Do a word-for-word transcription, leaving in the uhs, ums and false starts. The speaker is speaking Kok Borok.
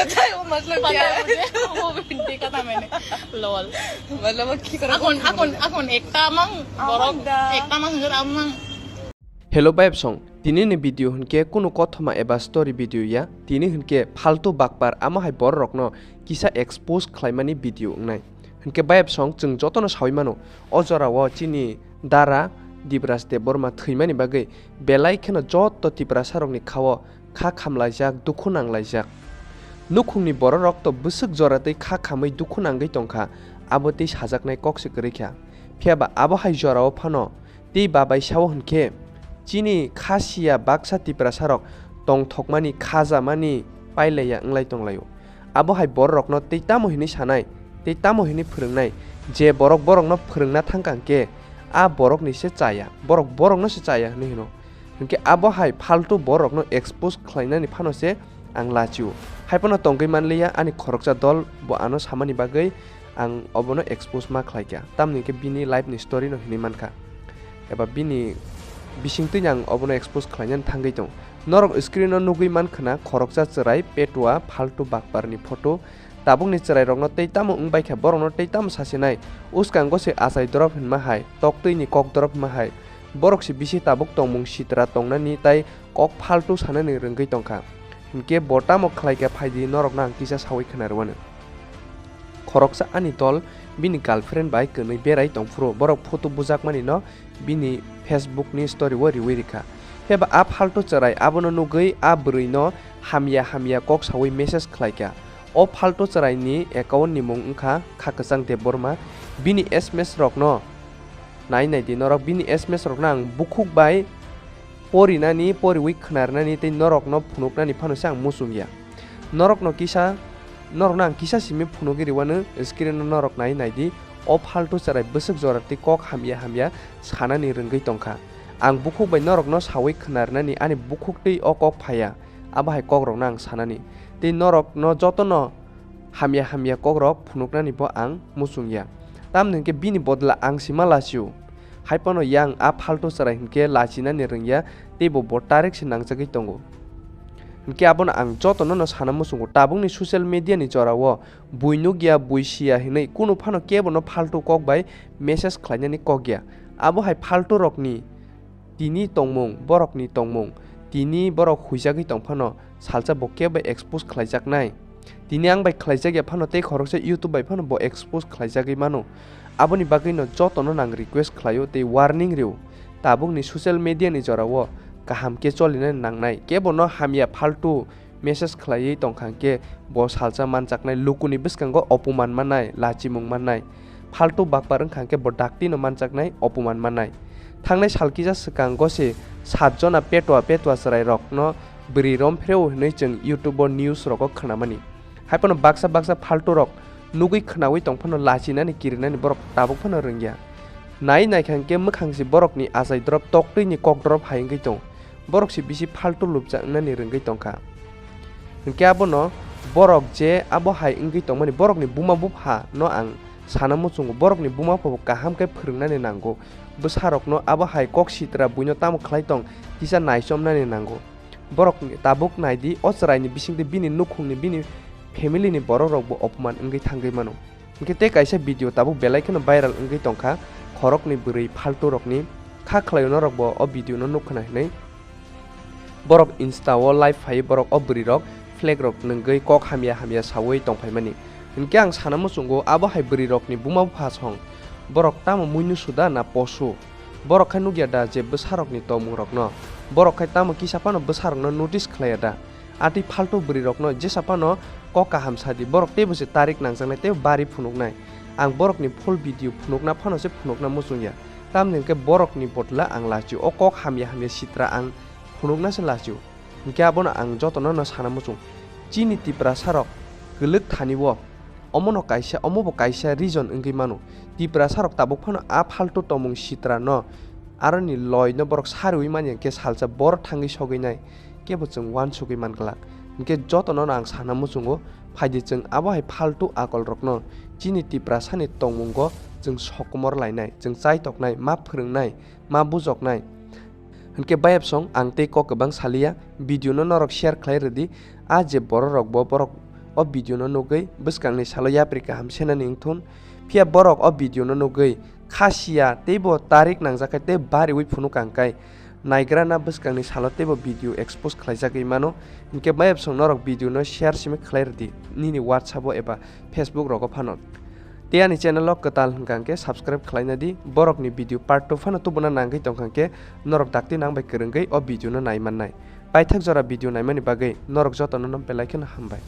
वो मतलब क्या है? वो भी हिंदी का था मैंने। Lol। मतलब वो की तरह अखन, अखन, अखन एकटा mang borok, ekta mang hwnwi amang. Hello bayapsong, tini ni video hwnkhe kunu kothoma eba story video ya, tini hwnkhe phaltu bakpar amo hai borok rokno kisa expose khlaimani video wngnai. Hwnkhe bayapsong chwng jotono sawi mano, o jorao chini dara Dibraj Debbarma thwimani bagwi belai kheno joto Tiprasa rokni khao kha khamlaijak, dukhu nanglaijak. Nukhungni bororok to bwswk jora tei kha khamwi dukhu nangwi tongkha, abo tei sajaknai kok se kwrwi kha. Phiya ba abo hai jorao phano tei babai sao hwnkhe, chini kha siya baksa Tiprasarok tongthokmani, khajamani pailaiya wnglai tonglaio. Abo hai bororokno tei tamo hinwi sanai, tei tamo hinwi phwrwngnai, je borok borokno phwrwngna thangkha hwnkhe, a borokni se chaya, borok borokno se chaya hinwi hino. Hwnkhe abo hai phaltu borokno expose khlainani phano se ang lachio. Hai phano tongwi manliya ani khoroksa dol bo ano samani bagwi ang obono expose ma khlaikha. Tamni hwnkhe bini life ni story no hinwi mankha. Eba bini bisingtwi ang obono expose khlainani thangwi tong. Norok screen o nugwi mankhwna khoroksa chwrai petua phaltu bakpar ni photo. Tabukni chwrairokno tei tamo wngbaikha, borokno tei tamo sasinai? Uskango se achai dorop hinma hai, toktwini kok dorop hinma hai. Borok se bisi tabuk tongmung sitra tongnani tai kok phaltu sanani rwngwi tongkha. Hinkhe bo tamo khlaikha phaidi, norokno ang kisa sawi khna rwano. Khoroksa ani dol bini girlfriend bai kwnwi berai tongphuru, borok photo bujakmani no bini Facebook ni story o riwi rikha. Phiya ba a phaltu chwrai abono nugwi a bwrwi no hamya hamya kok sawi message khlaikha. O phaltu chwrai ni account ni mung wngkha Khakwchang Debbarma. Bini S M S rokno nai nai di norok, bini S M S rokno ang bukhuk bai porinani, poriwi khwnarnani tei norokno phunuknani phano se ang muchung ya. Norokno kisa, norokno ang kisa simi phunugwi rwano, screen o norok nai nai di. O phaltu chwrai bwswk jora tei kok hamya hamya sanani rwngwi tongkha. Ang bukhuk bai norokno sawi khwnarnani ani bukhuk tei o kok phaiya, abo hai kokrokno ang sanani. Tei norokno jotono hamya hamya kokrok phunuknani bo ang muchung ya. Tamni hwnkhe bini bodla ang sima lachio. Hai phano yang a phaltu chwrai hwnkhe lachinani rwngya, tei bo bo tarik se nangjagwi tongo. Hwnkhe abono ang jotono no sana muchungo, tabukni social media ni jorao bui nukya, bui siya hinwi kunu phano kebono phaltu kok bai message khlainani kok ya. Abo hai phaltu rokni tini tongmung, borokni tongmung, tini borok huijagwi tong phano salsa bo kebo expose khlaijaknai. Tini ang bai khlaijak ya phano tei khoroksa YouTube bai phano bo expose khlaijagwi mano. Aboni bagwino jotono nang request khlaio tei warning rio. Tabukni social media ni jorao kaham khe cholinani nangnai. Kebono hamya phaltu message khlaiwi tongkha hwnkhe bo salsa manjaknai, lukuni bwskango opoman mannai, lachimung mannai. Phaltu bakpar wngkha hwnkhe bo daktino manjaknai, opoman mannai. Thangnai sal kisa swkango se sat jona petua petua chwrairokno bwrwi romphrewo hinwi chwng YouTube o news rogo khwnamani. Hai phano baksa baksa phaltu rok nugwi khwnawi tong phano lachinani kirinani borok tabuk phano rwngya. Nai naikha hwnkhe mwkhang se borokni achai drop toktwini kok drop hai wngwi tong. Borok se bisi phaltu lubjaknani rwngwi tongkha. Hwnkhe abono borok je abo hai wngwi tongmani borokni buma bupha no ang sana muchungo, borokni buma bupha bo kaham khe phwrwngnani nango. Bwsarokno abo hai kok sitra buino tamo khlai tong kisa naichomnani nango. Borok tabuk nai di, o chwraini bisingtwi bini nukhungni, bini family ni borok rok bo opoman wngwi thangwi mano. Hwnkhe tei kaisa video tabuk belai kheno viral wngwi tongkha, khoroknwi bwrwi phaltu rokni kha khlaio norok bo o video no nukkhwna hinwi. Borok Insta o live phaiwi borok o bwrwi rok flag rok nwngwi kok hamya hamya sawi tongphaimani. Hwnkhe ang sana muchungo abo hai bwrwi rokni buma bupha song borok tamo muinu suda na posu? Borok khe nukya da je bwsarokni tongmungrokno? Borok khe tamo kisa phano bwsarokno notice khlaiya da? Atwi phaltu bwrwirokno jesa phano kok kaham sa di, borok teibo se tarik nangjaknai tei bari phunuknai. Ang borokni full video phunukna phano se phunukna muchung ya, tamni hwnkhe borokni bodla ang lachio, o kok hamya hamya sitra ang phunukna se lachio. Hwnkhe abono ang jotono no sana muchung. Chini Tiprasa rok kwlwk thani o, omono kaisa, omo bo kaisa reason wngwi mano. Tiprasa rok tabuk phano a phaltu tongmung sitra no, aroni loi no borok sariwi manya khe salsa bor thangwi sogwi nai, kebo chwng uansugwi man glak. Hwnkhe jotono no ang sana muchungo, phaidi chwng abo hai phaltu akol rokno chini Tiprasa ni tongmungo chwng sokomor lainai, chwng chaitoknai, ma phwrwngnai, ma bujoknai. Hwnkhe bayapsong ang tei kok kwbang saliya, video no norok share khlai rwdi, a je borok rok bo borok o video no nugwi bwskangni salo yapri kaham senani wngthun. Phiya borok o video no nugwi khasiya teibo tarik nangjakhe tei bariwi phunukang kai naigrana bwskangni salo teibo video expose khlaijagwi mano. Hinkhe mayapsong norok video no share simi khlai rwdi nini WhatsApp o eba Facebook rogo phano. Tei ani channel o kwtal hwnkha hwnkhe subscribe khlaina di, borokni video part two phano tubuna nangwi tongkha hwnkhe norok dakti nang bai kwrwngwi o video no nai mannai. Paithak jora video naimani bagwi norok jotono no belai kheno hambai.